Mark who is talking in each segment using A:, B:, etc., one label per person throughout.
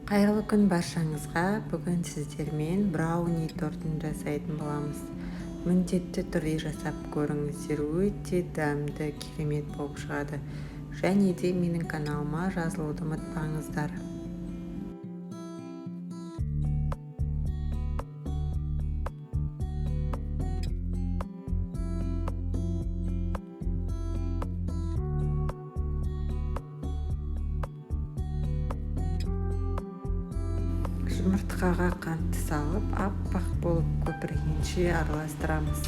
A: Қайырлы күн баршаңызға. Бүгін сіздермен брауни тортын жасайтын боламыз. Міндетті түрде жасап көріңіздер, өте дәмді, керемет болып шығады. Және де менің каналыма жазылуды ұмытпаңыздар. Жұмыртқаға қантты салып, аппақ болып көпіргенше араластырамыз.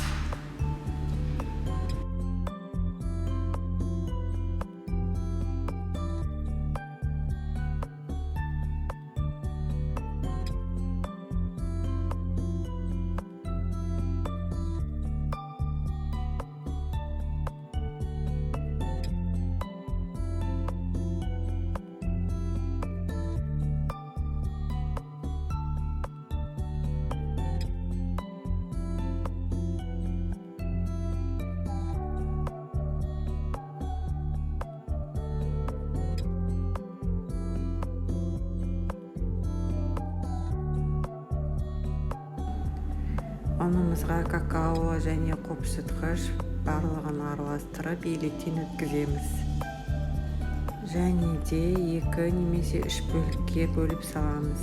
A: Ұнымызға какао және қопсытқыш барлығын араластырып, електен өткіземіз. Және де 2 немесе 3 бөлікке бөліп саламыз.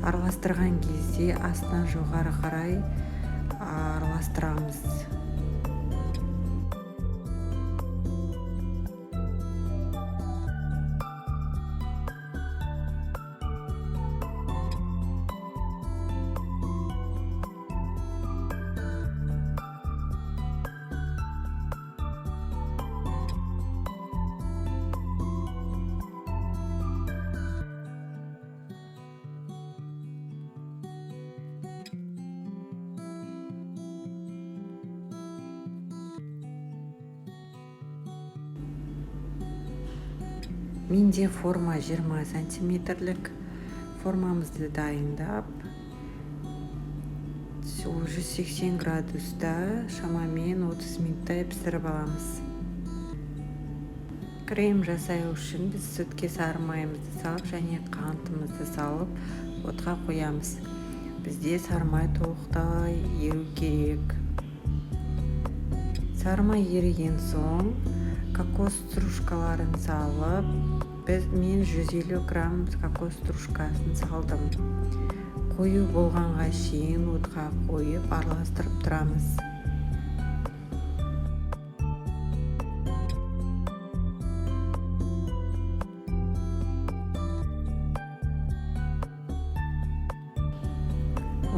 A: Араластырған кезде астынан жоғары қарай араластырамыз. Менде форма 20 сантиметрлік. Формамызды дайындап, 180 градуста шамамен 30 минуттай пісіріп аламыз. Крем жасау үшін біз сүтке сары майымызды салып және қантымызды салып отқа қоямыз. Бізде сары май толықтай еру керек. Сары май еріген соң кокос стружкаларын салып, мен 150 грамм кокос стружкасын салдым. Қою болғанға шейін отқа қойып араластырып тұрамыз.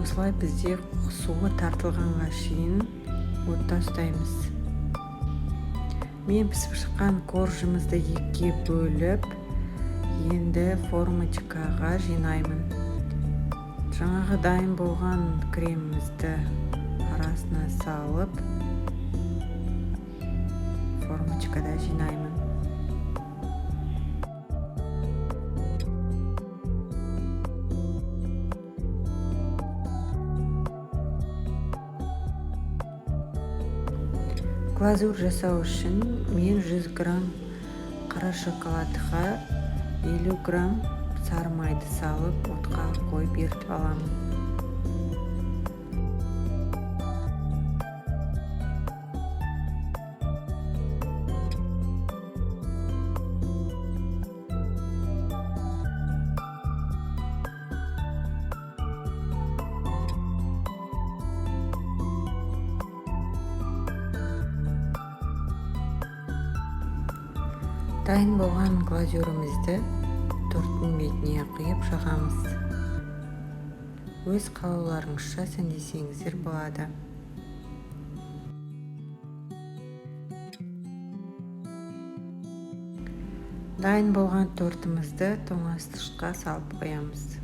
A: Осылай бізде суы тартылғанға шейін отта ұстаймыз. Мен пісіп шыққан коржымызды екіге бөліп, енді формочкаға жинаймын. Жаңағы дайын болған кремімізді арасына салып, формочкада жинаймын. Глазурь жасау үшін мен 100 грамм қара шоколадқа 50 грамм сары майды салып, отқа қойып ерітіп аламын. Дайын болған глазурімізді торттың бетіне құйып жағамыз. Өз қалауларыңызша сәндесеңіздер болады. Дайын болған тортымызды тоңазытқышқа салып қоямыз.